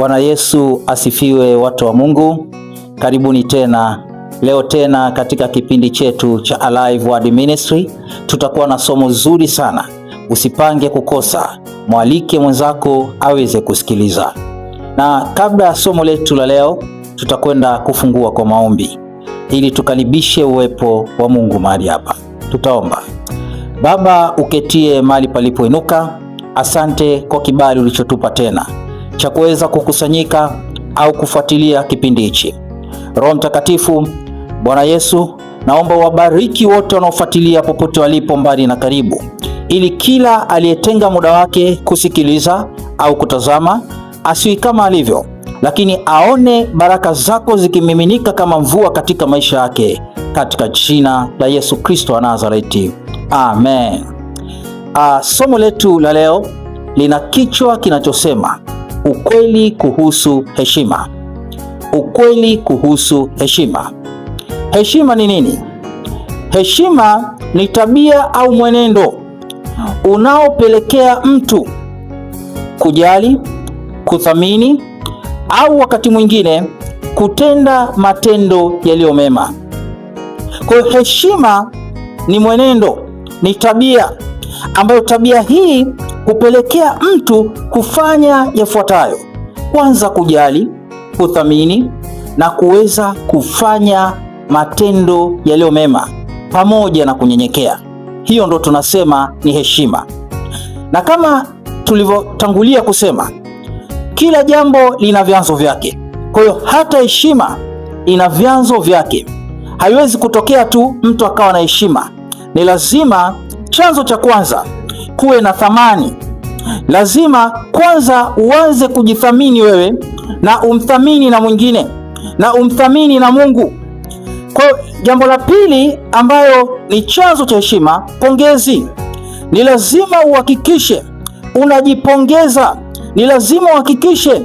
Bwana Yesu asifiwe, watu wa Mungu. Karibuni tena leo tena katika kipindi chetu cha Alive Word Ministry. Tutakuwa na somo zuri sana, usipange kukosa, mwalike mwenzako aweze kusikiliza. Na kabla ya somo letu la leo, tutakwenda kufungua kwa maombi ili tukaribishe uwepo wa Mungu mahali hapa. Tutaomba. Baba uketie mahali palipoinuka, asante kwa kibali ulichotupa tena cha kuweza kukusanyika au kufuatilia kipindi hichi. Roho Mtakatifu, Bwana Yesu, naomba wabariki wote wanaofuatilia popote walipo, mbali na karibu, ili kila aliyetenga muda wake kusikiliza au kutazama asiwi kama alivyo, lakini aone baraka zako zikimiminika kama mvua katika maisha yake, katika jina la Yesu Kristo wa Nazareti, amen. Somo letu la leo lina kichwa kinachosema ukweli kuhusu heshima. Ukweli kuhusu heshima. Heshima ni nini? Heshima ni tabia au mwenendo unaopelekea mtu kujali, kuthamini au wakati mwingine kutenda matendo yaliyo mema. Kwa hiyo heshima ni mwenendo, ni tabia ambayo tabia hii hupelekea mtu kufanya yafuatayo: kwanza, kujali, kuthamini na kuweza kufanya matendo yaliyo mema pamoja na kunyenyekea. Hiyo ndo tunasema ni heshima. Na kama tulivyotangulia kusema, kila jambo lina vyanzo vyake. Kwa hiyo hata heshima ina vyanzo vyake. Haiwezi kutokea tu mtu akawa na heshima. Ni lazima chanzo cha kwanza kuwe na thamani. Lazima kwanza uanze kujithamini wewe na umthamini na mwingine na umthamini na Mungu. Kwa hiyo jambo la pili ambayo ni chanzo cha heshima, pongezi. Ni lazima uhakikishe unajipongeza, ni lazima uhakikishe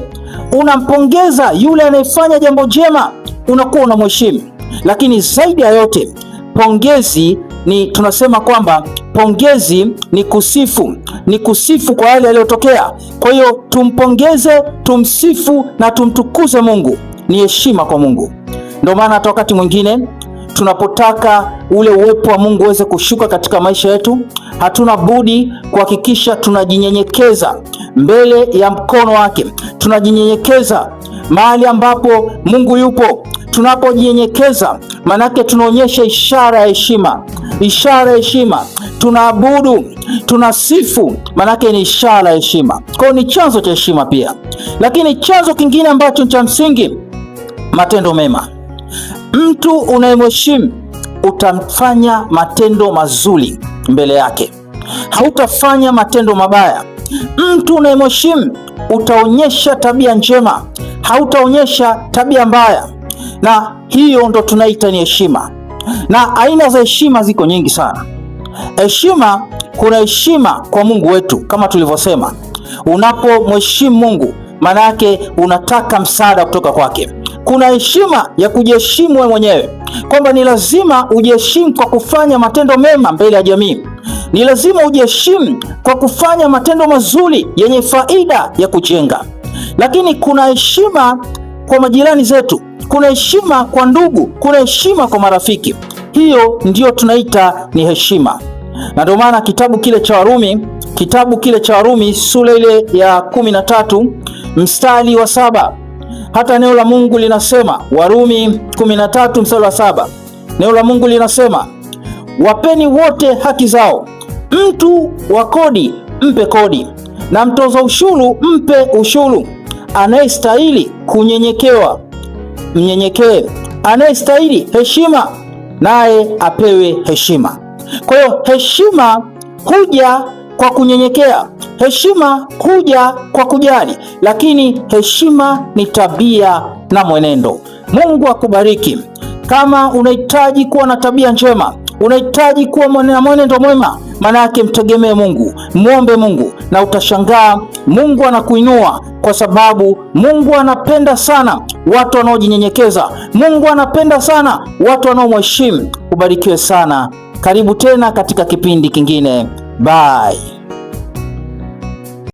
unampongeza yule anayefanya jambo jema, unakuwa unamheshimu. Lakini zaidi ya yote, pongezi ni tunasema kwamba pongezi ni kusifu, ni kusifu kwa yale yaliyotokea. Kwa hiyo tumpongeze, tumsifu na tumtukuze Mungu, ni heshima kwa Mungu. Ndio maana hata wakati mwingine tunapotaka ule uwepo wa Mungu uweze kushuka katika maisha yetu, hatuna budi kuhakikisha tunajinyenyekeza mbele ya mkono wake, tunajinyenyekeza mahali ambapo Mungu yupo. Tunapojinyenyekeza manake tunaonyesha ishara ya heshima, ishara ya heshima. Tunaabudu, tunasifu, manake ni ishara ya heshima. Kwa hiyo ni chanzo cha heshima pia. Lakini chanzo kingine ambacho cha msingi, matendo mema. Mtu unayemheshimu utamfanya matendo mazuri mbele yake, hautafanya matendo mabaya. Mtu unayemheshimu utaonyesha tabia njema, hautaonyesha tabia mbaya, na hiyo ndo tunaita ni heshima. Na aina za heshima ziko nyingi sana. Heshima, kuna heshima kwa Mungu wetu kama tulivyosema, unapomheshimu Mungu maana yake unataka msaada kutoka kwake. Kuna heshima ya kujiheshimu wewe mwenyewe, kwamba ni lazima ujiheshimu kwa kufanya matendo mema mbele ya jamii. Ni lazima ujiheshimu kwa kufanya matendo mazuri yenye faida ya kujenga. Lakini kuna heshima kwa majirani zetu, kuna heshima kwa ndugu, kuna heshima kwa marafiki. Hiyo ndiyo tunaita ni heshima, na ndio maana kitabu kile cha Warumi, kitabu kile cha Warumi sura ile ya 13 mstari wa 7, hata neno la Mungu linasema, Warumi 13 mstari wa 7, neno la Mungu linasema, wapeni wote haki zao, mtu wa kodi mpe kodi, na mtoza ushuru mpe ushuru, anayestahili kunyenyekewa mnyenyekee, anayestahili heshima naye apewe heshima. Kwa hiyo heshima huja kwa kunyenyekea, heshima huja kwa kujali, lakini heshima ni tabia na mwenendo. Mungu akubariki. Kama unahitaji kuwa na tabia njema, unahitaji kuwa na mwenendo mwema, maana yake mtegemee Mungu, muombe Mungu na utashangaa Mungu anakuinua, kwa sababu Mungu anapenda sana watu wanaojinyenyekeza. Mungu anapenda sana watu wanaomheshimu. Ubarikiwe sana. Karibu tena katika kipindi kingine. Bye.